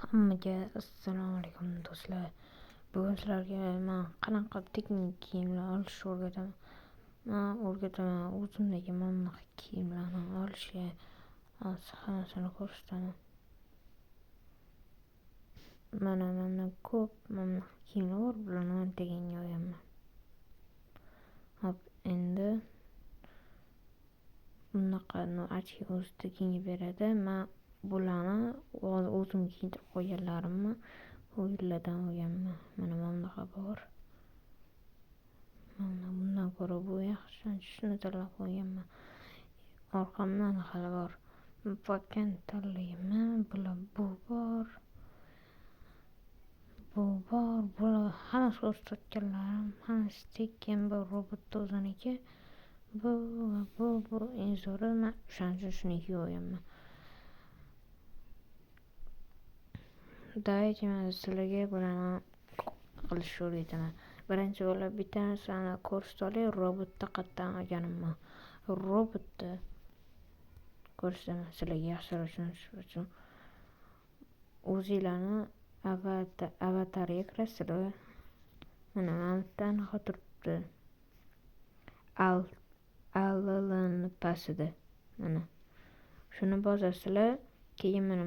Hammaga assalomu alaykum do'stlar. Bugun sizlarga men qanaqa tekin kiyimlar olishni o'rgataman. Men o'rgataman o'zimdagi mana bunaqa kiyimlarni olishga. Hozir hammasini ko'rsataman. Mana menda ko'p mana bunaqa kiyimlar bor, bularni men tekinga olganman. Hop, endi bunaqa ochki o'zi tekinga beradi. Men bularni o'zim kiyintirib qo'yganlarimni bu yillardan olganman. Mana bunaqa bor. Mana bundan ko'ra bu yaxshi, shuni tanlab qo'yganman. Orqamdan hali bor. Pakani tanlayman. Bular bu bor. Bu bor. Bular hammasi ko'rsatganlarim, hammasi tekin. Bu robot o'ziniki. Bu va bu eng zo'ri. Men o'shaning uchun shuni kiyib olganman. Давайте men sizlarga bularni qilishni o'rgataman. Birinchi bo'lib bitta narsani ko'rsatib olay, robotni qayerdan olganimni. Robotni ko'rsataman sizlarga yaxshiroq tushunish uchun. O'zinglarni avatarga kirasizlar. Mana bu yerda anaqa turibdi. Allni pastida. Mana shuni bosasizlar, keyin mana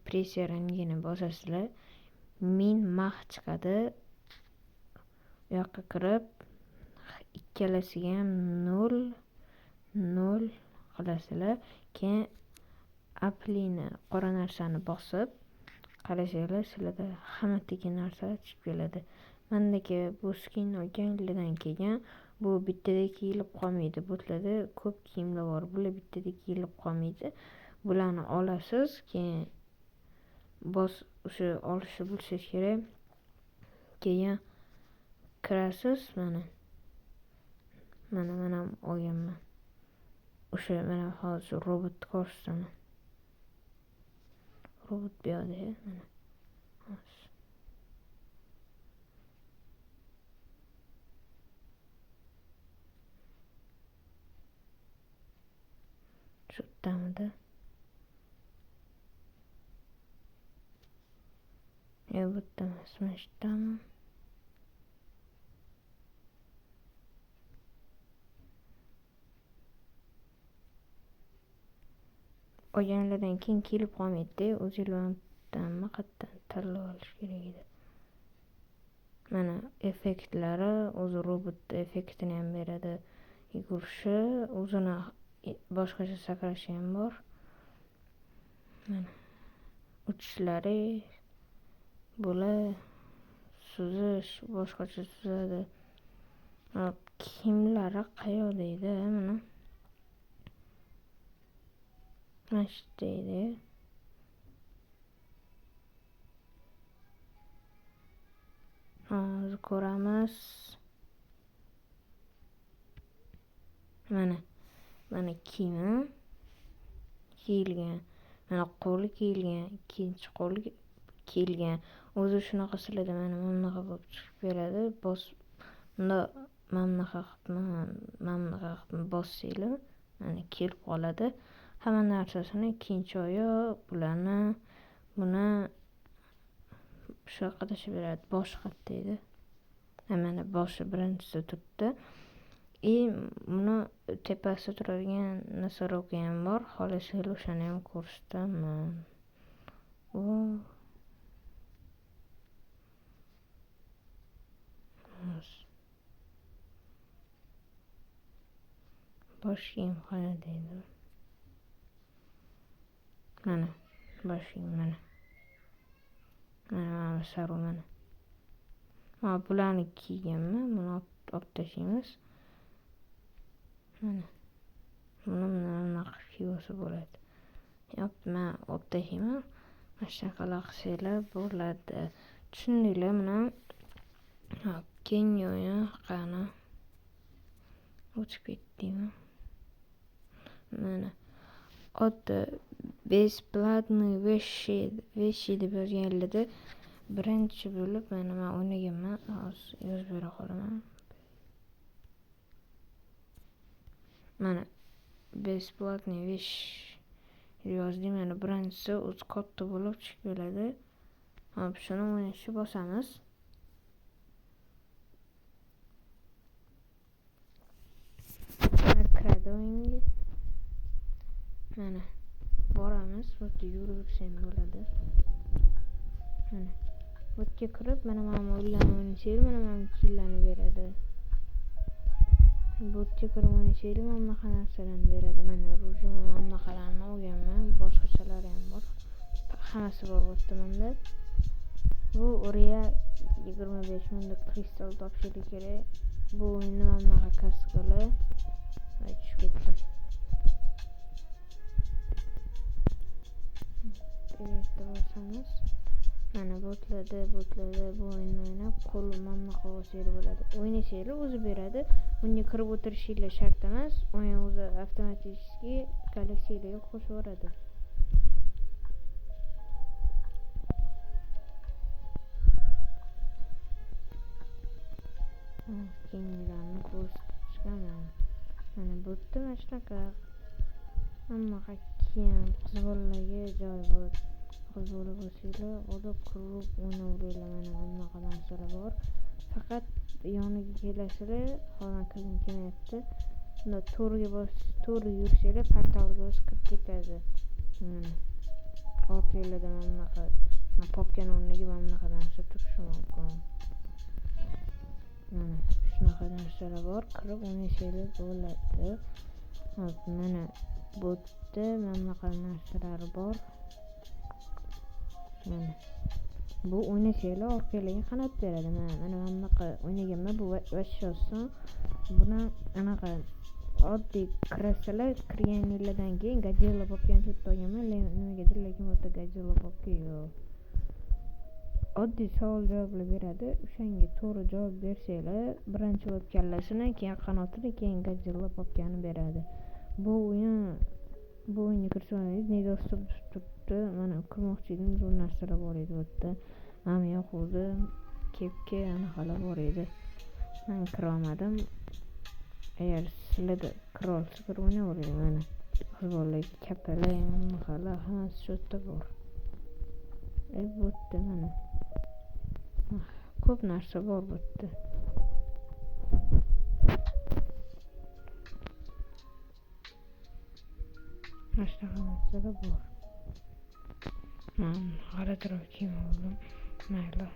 Prese rangini bosasizlar, min mah chiqadi. U yoqqa kirib ikkalasiga ham 0 0 qilasizlar. Keyin aplini qora narsani bosib qarasanglar, sizlarda hamma tekin narsalar chiqib keladi. Mendagi bu skin olgan yildan kelgan. Bu bittada kiyilib qolmaydi. Butlarda ko'p kiyimlar bor. Bular bittada kiyilib qolmaydi. Bularni olasiz, keyin bos o'sha olishni bilsangiz kerak. Keyin kirasiz mana. Mana men ham olganman. O'sha mana hozir robotni ko'rsataman. Robot bu yoqda, mana. Hozir. Shu yerdamidi? Yo'q, bu yerda emas, mana shu yerdami? Olganlardan keyin kiyilib qolmaydi-da, o'zinglardanmi qayerdan tanlab olish kerak edi. Mana effektlari, o'zi robot effektini ham beradi. Yugurishi, o'zini boshqacha sakrashi ham bor. Mana uchishlari, bular suzish, boshqacha suzadi. Hop, kiyimlari qayoqda edi? Mana mana shu yerda edi. Hozir ko'ramiz. Mana mana kiyimi kiyilgan, mana qo'li kiyilgan, ikkinchi qo'li kiyilgan. O'zi shunaqa sizlarda mana bunaqa bo'lib chiqib keladi. Bos bunda mana bunaqa qilib, mana bunaqa qilib bossanglar, mana kelib qoladi. Hamma narsasini ikkinchi oyoq, bularni, buni shu yoqqa tashlab beradi. Boshi qayerda edi? Mana boshi birinchisida turibdi. Buni tepasida turadigan носорог ham bor. Xohlasanglar o'shani ham ko'rsataman. U bosh kiyim qayerda edi? Mana bosh kiyim, mana. Mana saru mana. Mana bularni kiyganman. Buni olib tashlaymiz. Mana buni bunaqa kiyib olsa bo'ladi. Yo'q, men olib tashlayman. Mana shunaqa qilsanglar bo'ladi. Tushundinglar buni? Hop, keyingi o'yin qani? O'chib ketdimi? Mana oddiy бесплатные вещи deb yozganlarda birinchi bo'lib mana men o'ynaganman. Hozir yozib bera qolaman. Mana Бесплатный вещь yozdik. Mana birinchisi o'zi katta bo'lib chiqib keladi. Hop, shuni o'ynashni bosamiz. Mana kiradi o'yinga. Mana boramiz, bu yerda yuraversam bo'ladi. Mana bu yerga kirib, mana bu o'yinlarni o'ynasanglar, mana bu kiyimlarni beradi. Bu yerga kirib o'ynasanglar, mana bunaqa narsalarni beradi. Mana rujim, mana bunaqalarni olganman, boshqachalari ham bor. Hammasi bor bu yerda menda. Bu Real 25 mingda kristal topishlik kerak. Bu o'yinni mana bunaqa kaskalar. Ay, tushib ketdim. Bu yerda bosamiz. Mana botlarda bu o'yinni o'ynab, qo'l mana bunaqa olsanglar bo'ladi. O'ynasanglar o'zi beradi. Bunga kirib o'tirishinglar shart emas. O'yin o'zi avtomatik kolleksiyaga qo'shib yuboradi. Keyingilarni ko'rsatib chiqaman. Mana bu yerda mana shunaqa bunaqa kiyim, qiz bolalarga joy bor. Qiz bola bo'lsanglar, olib kirib o'ynayveringlar. Mana bunaqa narsalar bor. Faqat yoniga kelasizlar, hozir kirgim kelmayapti. Bunda to'g'riga bosib, to'g'ri yursanglar, portalga o'zi kirib ketadi. Mana orqanglarda mana bunaqa popkani o'rniga mana bunaqa narsa turishi mumkin. Mana shunaqa narsalar bor, kirib o'ynasanglar bo'ladi. Hop, mana bu yerda mana bunaqa narsalar bor. Mana bu o'ynasanglar orqanglarga qanot beradi. Mana bunaqa o'ynaganman, bu vashsha oson. Buni anaqa oddiy kirasizlar, kirganinglardan keyin Godzilla popkani shu yerda olganman, nimagadir lekin bu yerda Godzilla popka yo'q. Oddiy savol javoblar beradi. O'shanga to'g'ri javob bersanglar, birinchi bo'lib kallasini, keyin qanotini, keyin Godzilla popkani beradi. Bu o'yinga kirsangiz nedostib turibdi. Mana kirmoqchi edim, zo'r narsalar bor edi bu yerda. Mana yoquvdi, kepka, anaqalar bor edi. Men kira olmadim. Agar sizlarda kira olsa kirib o'ynayvering. Mana qiz bolalarga kapalar, anaqalar hammasi shu yerda bor. Bu yerda mana ko'p narsa bor bu yerda. Mana shunaqa narsalar bor. Men g'alatiroq kiyim oldim. Mayli.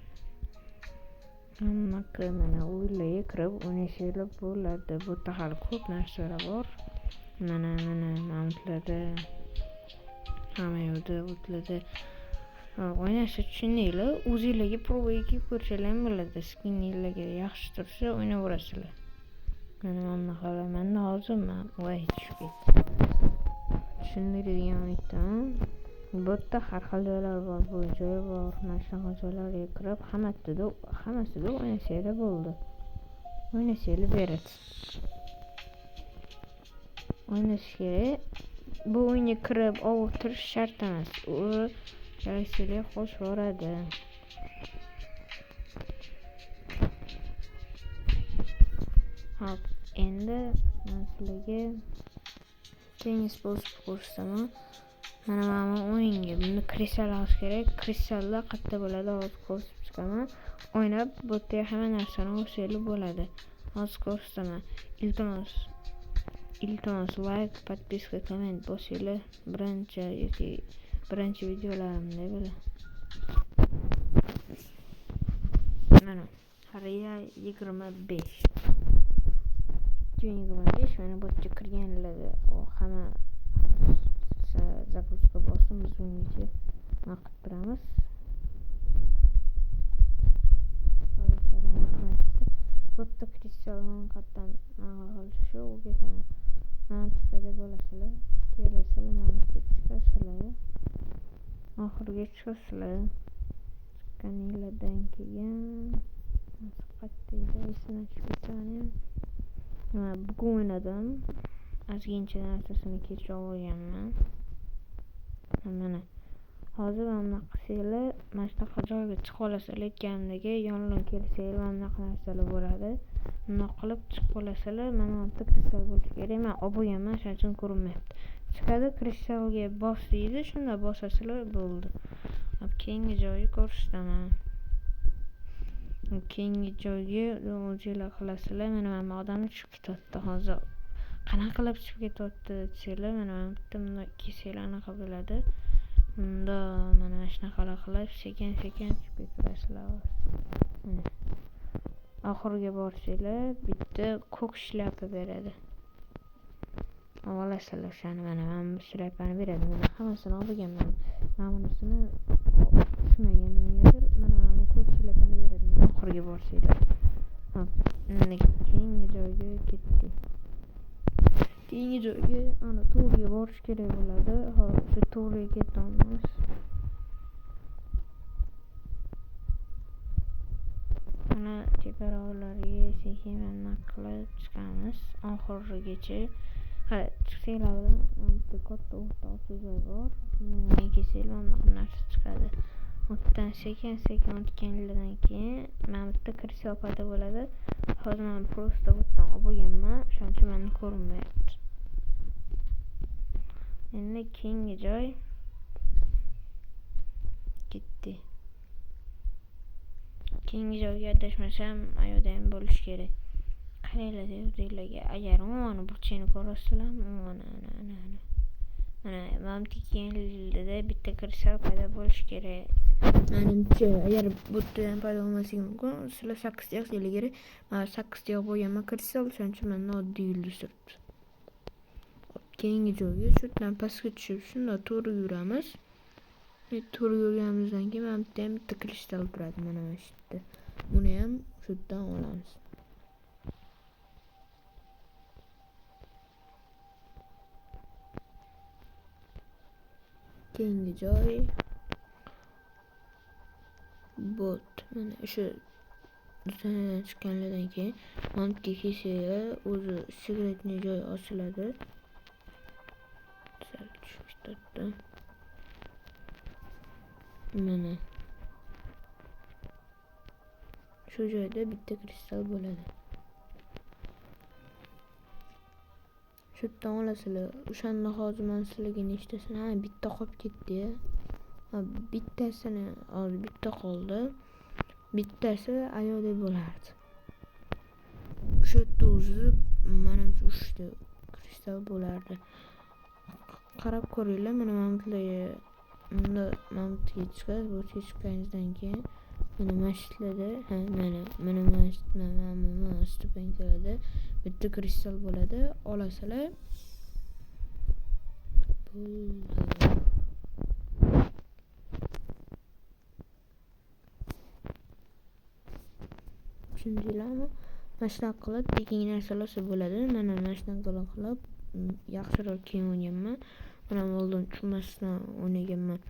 Hamma mana o'yinlarga kirib o'ynasanglar bo'ladi. Bu yerda hali ko'p narsalar bor. Mana mamutlarda, hamma yoqda, o'tlarda o'ynashni tushundinglar. O'zinglarga probaga kiyib ko'rsanglar ham bo'ladi. Skininglarga yaxshi tursa o'ynayverasizlar. Mana bunaqa menda hozir voy tushib ketdi. Tushundirilgan umiddaman. Bu yerda har xil joylar bor, bu joy bor. Mana shunaqa joylarga kirib, hammasida o'ynasanglar bo'ldi. O'ynasanglar beradi. O'ynash kerak. Bu o'yinga kirib o'tirish shart emas. U kolleksiyaga qo'shib yuboradi. Hop, endi men sizlarga keyingi sponsor ko'rsataman. Mana bu o'yinga buni kristal olish kerak. Kristallar qayerda bo'ladi hozir ko'rsatib chiqaman. O'ynab bu yerda hamma narsani olsanglar bo'ladi. Hozir ko'rsataman. Iltimos like, podpiska, komment bosinglar. Birinchi videolarimda bo'ladi. Mana Real 25. 2025 mana bu yerga kirganlarda hamma загрузка bo'lsin, biz ungacha nima qilib turamiz. Bu yerda kristalni qayerdan qilishi o'rgataman. Mana tepada bo'lasizlar, kelasizlar, mana bu yerga chiqasizlar. Oxiriga chiqasizlar. Chiqqaninglardan keyin qayerda edi, esimdan chiqib ketdi. Mana bugun o'ynadim. Ozgincha narsasini kecha olganman. Mana hozir mana bunaqa qilsanglar, mana shunaqa joyga chiqa olasizlar. Aytganimdagi yondan kelsanglar mana bunaqa narsalar bo'ladi. Bundoq qilib chiqib olasizlar. Mana bu yerda kristal bo'lishi kerak. Men olib bo'lganman, shuning uchun ko'rinmayapti. Chiqadi, kristalga bos deydi, shunda bosasizlar, bo'ldi. Hop, keyingi joyi ko'rsataman. Keyingi joyga o'zinglar qilasizlar. Mana bu odam tushib ketyapti hozir. Qanaqa qilib tushib ketyapti desanglar, mana bu yerda bunday kelsanglar anaqa bo'ladi. Bunda mana shunaqa qilib sekin-sekin tushib ketaverasizlar. Mana oxiriga borsanglar bitta ko'k shlyapa beradi. Olasizlar o'shani, mana bu shlyapani beradi. Mana hammasini olib bo'lganman. Mana bunisini tushmagan nimagadir. Mana bu ko'k shlyapani beradi. Mana oxiriga borsanglar. Hop, endi keyingi joyga ketdik. Keyingi joyga ana to'g'riga borish kerak bo'ladi. Hop, shu to'g'riga ketamiz. Mana teparoqlarga sekin mana qilib chiqamiz oxirigacha. Ha, chiqsanglar bitta katta o'rta ochiq joy bor. Bundan kelsanglar mana narsa chiqadi. O'tdan sekin-sekin o'tganlardan keyin mana bu yerda kristal paydo bo'ladi. Hozir men prosta bu yerdan olib bo'lganman, shuning uchun meni ko'rinmayapti. Endi keyingi joy ketdi. Keyingi joyga adashmasam ayoda ham bo'lishi kerak. Qaranglar o'zinglarga, agar umuman burchakni ko'rasizlarmi? Ana ana ana. Mana mana bu keyinida bitta kristal paydo bo'lishi kerak. Menimcha, agar bu yerda ham paydo bo'lmasligi mumkin. Sizlar 8 ta yoqsanglar kerak. Men 8 ta yoq bo'lganman kristal, shuning uchun menda oddiy yulduz turibdi. Keyingi joyga shu yerdan pastga tushib, shunday to'g'ri yuramiz. To'g'ri yurganimizdan keyin mana bu yerda ham bitta kristal turadi, mana shu yerda. Buni ham shu yerdan olamiz. Keyingi joy bot. Mana shu zinadan chiqqanlardan keyin mana bu yerga kelsanglar, o'zi sekretniy joy ochiladi. Sal tushib ketdi. Mana shu joyda bitta kristal bo'ladi. Shu yerdan olasizlar. O'shanda hozir men sizlarga nechtasini, ha, bitta qolib ketdi. Ha, bittasini hozir bitta qoldi. Bittasi ayoda bo'lardi. O'sha yerda o'zi menimcha 3 ta kristal bo'lardi. Qarab ko'ringlar, mana bularga bunda mana bu yerga chiqasiz, bu yerga chiqqaningizdan keyin mana masjidlarda, ha, mana mana masjid, mana mana stupenkalarda bitta kristal bo'ladi, olasizlar. Bo'ldi. Tushundinglarmi? Mana shunaqa qilib tekinga narsalar olsa bo'ladi. Mana shunaqa qilib yaxshiroq keyin o'ynaganman. Mana oldin tushunmasdan o'ynaganman.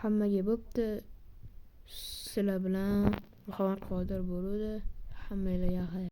Hammaga bo'pti. Sizlar bilan Muhammad Qodir bo'ldi. Hammanglarga xayr.